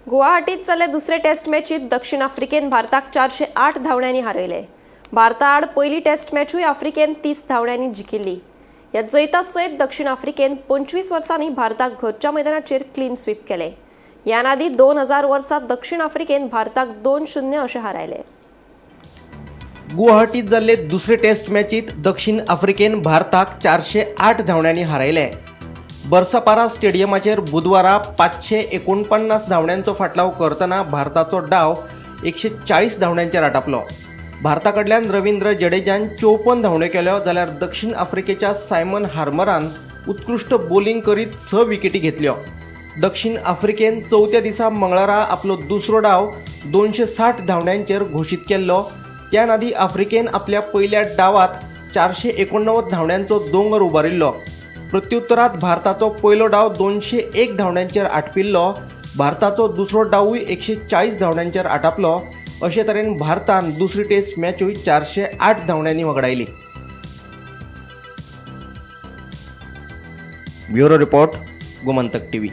गुवाहाटीत जाल्ले दुसरे टेस्ट मॅचीत दक्षिण आफ्रिकेन भारताक 408 धांवड्यांनी हारयले. भारता आड पयली टेस्ट मॅचूय आफ्रिकेन 30 धांवड्यांनी जिखिल्ली. ह्या जैता सयत दक्षिण आफ्रिकेन 25 वर्सांनी भारताक घरच्या मैदानाचेर क्लीन स्वीप केले. ह्यान आदी 2000 वर्सा दक्षिण आफ्रिकेन भारताक 2-0 अशें हारायले. गुवाहाटीत जाल्ले दुसरे टेस्ट मॅचीत दक्षिण आफ्रिकेन भारताक 408 धांवड्यांनी हारयले. बर्सापारा स्टेडियमाचेर बुधवारा 549 धांवड्यांचो फाटलाव करतना भारताचो डाव 140 धांवड्यांचेर आटापलो. भारता कडल्यान रवींद्र जडेजान 54 धांवड्यो केल्यो, जाल्यार दक्षिण आफ्रिकेच्या सायमन हार्मरान उत्कृश्ट बोलिंग करीत 6 विकेटी घेतल्यो. दक्षिण आफ्रिकेन चवथ्या दिसा मंगळारा आपलो दुसरो डाव 260 धांवड्यांचेर घोशीत केल्लो. त्यान आदी आफ्रिकेन आपल्या पयल्या डावात 489 धांवड्यांचो दोंगर उबारिल्लो. प्रत्युत्तरात भारताचो पयलो डाव 201 धांवड्यांचेर आटपिल्लो. भारताचो दुसरो डावूय 140 धांवड्यांचेर आटापलो. अशे तरेन भारतान दुसरी taste मॅचूय 408 धांवड्यांनी वगडायली. Bureau report, Gomantak TV.